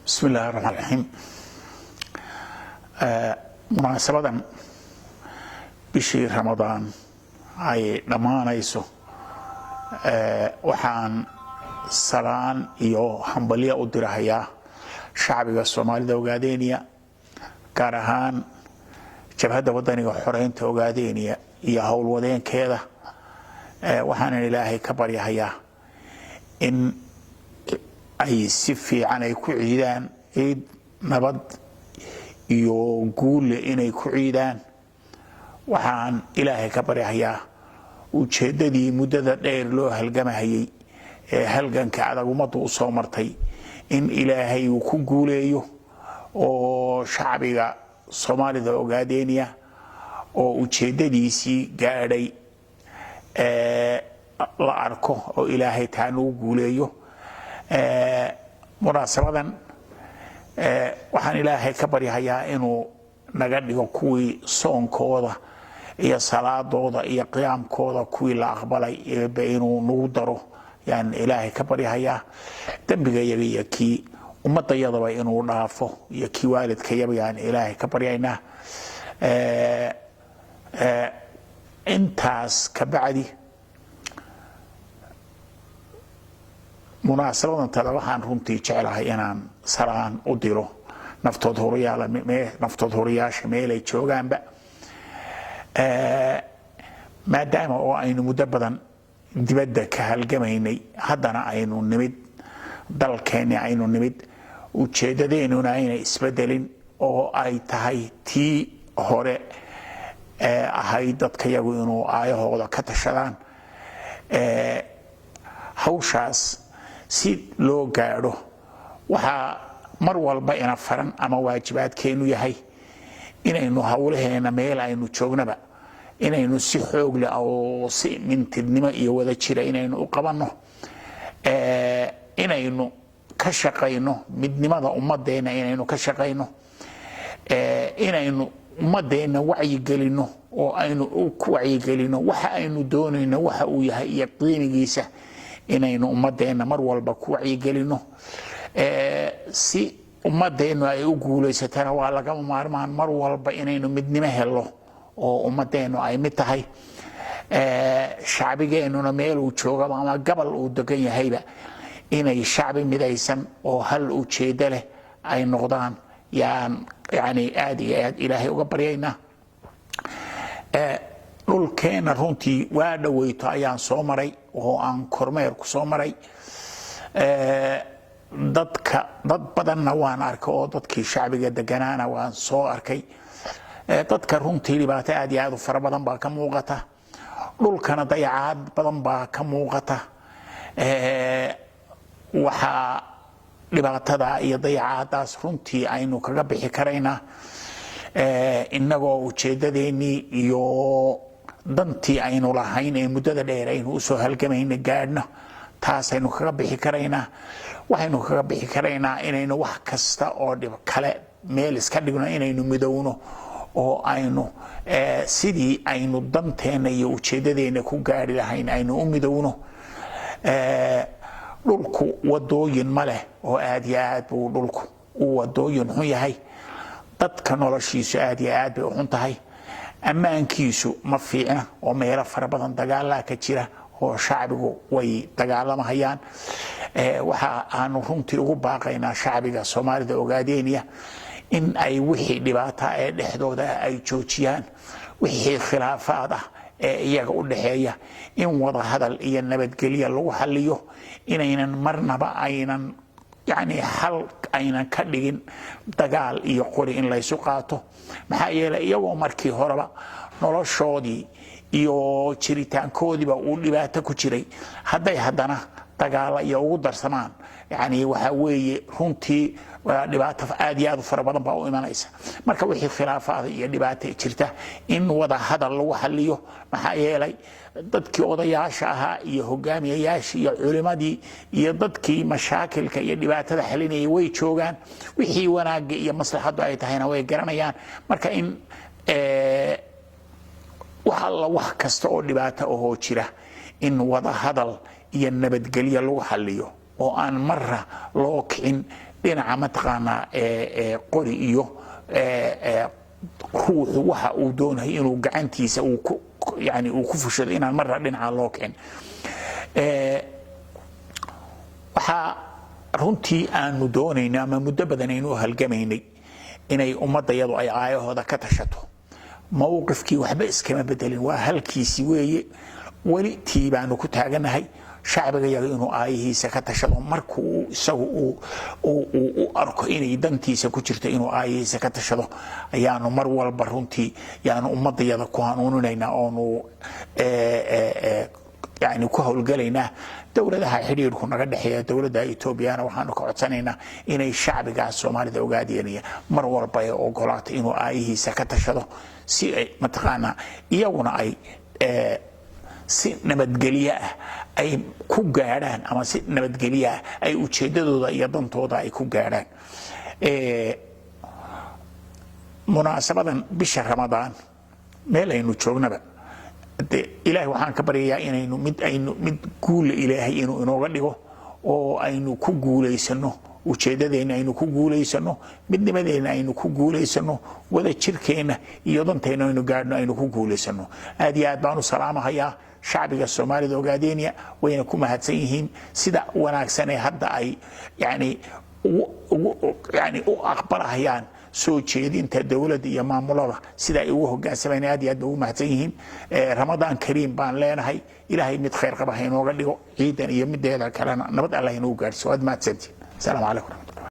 Bismi illaahi raxmaan raxiim. Munaasabadan bishii Ramadaan ay dhammaanayso, waxaan salaan iyo hambalyo u dirahayaa shacbiga Soomaalida Ogaadeniya, gaar ahaan Jabhadda Wadaniga Xoreynta Ogaadeniya iyo howlwadeenkeeda. Waxaanan Ilaahay ka baryahayaa in ay si fiican ay ku ciidaan, ciid nabad iyo guulle inay ku ciidaan. Waxaan Ilaahay ka baryahayaa ujeeddadii muddada dheer loo halgamahayey ee halganka adag ummaddu u soo martay in Ilaahay uu ku guuleeyo, oo shacbiga Soomaalida Ogaadeniya oo ujeeddadiisii gaadhay la arko, oo Ilaahay taa nagu guuleeyo. Munaasabadan waxaan Ilaahay ka baryahayaa inuu naga dhigo kuwii soonkooda iyo salaadooda iyo qiyaamkooda kuwii la aqbalay Eebe inuu nagu daro yaan Ilaahay ka baryahayaa. Dembigayaga iyo kii ummadayadaba inuu dhaafo iyo kii waalidkayaba yaan Ilaahay ka baryaynaa. Intaas ka bacdi, munaasabadan tada waxaan runtii jeclahay inaan salaan u diro naftood hurayaal, naftood hurayaasha meelay joogaanba, maadaama oo aynu muddo badan dibadda ka halgamaynay, haddana aynu nimid dalkeenni, aynu nimid, ujeeddadeenuna aynay isbedelin oo ay tahay tii hore ahayd dadkayagu inuu aayahooda ka tashadaan. Hawshaas si loo gaadho, waxaa mar walba ina faran ama waajibaadkeenu yahay inaynu howlaheena meel aynu joognaba inaynu si xoog leh oo si mintidnimo iyo wada jira inaynu u qabanno, inaynu ka shaqayno midnimada ummadeenna, inaynu ka shaqayno inaynu ummadeenna wacyigelino oo aynu ku wacyigelino waxa aynu doonayno waxa uu yahay iyo qiimigiisa, inaynu ummadeenna mar walba ku wacyigelino si ummadeennu ay u guulaysatana. Waa lagama maarmaan mar walba inaynu midnimo helo oo ummadeennu ay mid tahay, shacbigeennuna meel uu joogaba ama gobol uu degan yahayba inay shacbi midaysan oo hal ujeeddo leh ay noqdaan yaan yani aad iyo aad Ilaahay uga baryaynaa. Dhulkeenna runtii waa dhoweyto ayaan soo maray oo aan kormeer ku soo maray. Dadka dad badanna waan arkay oo dadkii shacbiga deganaana waan soo arkay. Dadka runtii dhibaato aad iyo aad u fara badan baa ka muuqata, dhulkana dayacaad badan baa ka muuqata. Waxaa dhibaatada iyo dayacaadaas runtii aynu kaga bixi karaynaa innagoo ujeedadeennii iyo dantii aynu lahayn ee muddada dheer aynu usoo halgamayna gaadhno. Taasaynu kaga bixi karaynaa. Waxaynu kaga bixi karaynaa inaynu wax kasta oo dhib kale meel iska dhigno, inaynu midowno oo aynu sidii aynu danteenna iyo ujeeddadeenna ku gaadhi lahayn aynu u midowno. Dhulku wadooyin ma leh oo aad iyo aad buu dhulku u wadooyin xun yahay. Dadka noloshiisu aad iyo aad bay u xun tahay. Ammaankiisu ma fiicna oo meelo fara badan dagaalaa ka jira oo shacbigu way dagaalamahayaan. Waxa aanu runtii ugu baaqaynaa shacbiga Soomaalida Ogaadeniya in ay wixii dhibaata ee dhexdooda ay joojiyaan, wixii khilaafaad ah ee iyaga u dhexeeya in wada hadal iyo nabadgelya lagu xaliyo, inaynan marnaba aynan yani xal aynan ka dhigin dagaal iyo qori in laysu qaato. Maxaa yeelay, iyagoo markii horeba noloshoodii iyo jiritaankoodiiba uu dhibaato ku jiray, hadday haddana dagaala iyo ugu darsamaan, yani waxaa weeye runtii dhibaato aad iyo aad u fara badan baa u imanaysa. Marka wixii khilaafaada iyo dhibaata jirta in wada hadal lagu xaliyo. Maxaa yeelay, dadkii odayaasha ahaa iyo hogaamiyayaashii iyo culimadii iyo dadkii mashaakilka iyo dhibaatada xalinayay way joogaan, wixii wanaagga iyo maslaxaddu ay tahayna way garanayaan. Marka in wax alla wax kasta oo dhibaato ahoo jira in wada hadal iyo nabadgelyo lagu xaliyo. oo aan marra loo kicin dhinaca mataqaanaa qori iyo ruuxu waxa uu doonayo inuu gacantiisa uu ku yani uu ku fushado, inaan marra dhinaca loo kicin. Waxaa runtii aanu doonayna ama muddo badan aynu u halgamaynay inay ummadda yadu ay aayahooda ka tashato. Mowqifkii waxba iskama bedelin, waa halkiisi weeye, weli tii baanu ku taaganahay. Shacbiga yaga inuu aayihiisa ka tashado markuu isagu uu u arko inay dantiisa ku jirto inuu aayihiisa ka tashado, ayaanu mar walba runtii yaanu ummadayada ku hanuuninaynaa oonu yani ku howlgalaynaa. Dowladaha xidhiirku naga dhexeeya, dowladda Etoobiyana waxaanu ka codsanaynaa inay shacbigaas Soomaalida Ogaadeenaya mar walba ay ogolaato inuu aayihiisa ka tashado, si ay mataqaanaa iyaguna ay si nabadgelyo ah ay ku gaadhaan ama si nabadgelyo ah ay ujeedadooda iyo dantooda ay ku gaadhaan. Munaasabadan bisha Ramadaan, meel aynu joognaba de, Ilaahay waxaan ka baryayaa inaynu mid aynu mid guula Ilaahay inuu inooga dhigo oo aynu ku guulaysano, ujeeddadeenna aynu ku guulaysano, midnimadeenna aynu ku guulaysano, wada jirkeenna iyo danteenna aynu gaadhno, aynu ku guulaysano. Aad iyo aad baan u salaamahayaa shacbiga Soomaalida Ogaadenia, wayna ku mahadsan yihiin sida wanaagsan ee hadda ay yani yani u aqbalahayaan soo jeedinta dowladda iyo maamulada, sida ay ugu hogaansamayaan. Aad iyo aad bay ugu mahadsan yihiin. Ramadaan kariim baan leenahay. Ilaahay mid khayr qaba ha inooga dhigo, ciidan iyo mideeda kalena nabad Allah inoogu gaadhsiyo. Waad mahadsantihin. Asalaamu calaykum waraxmatullah.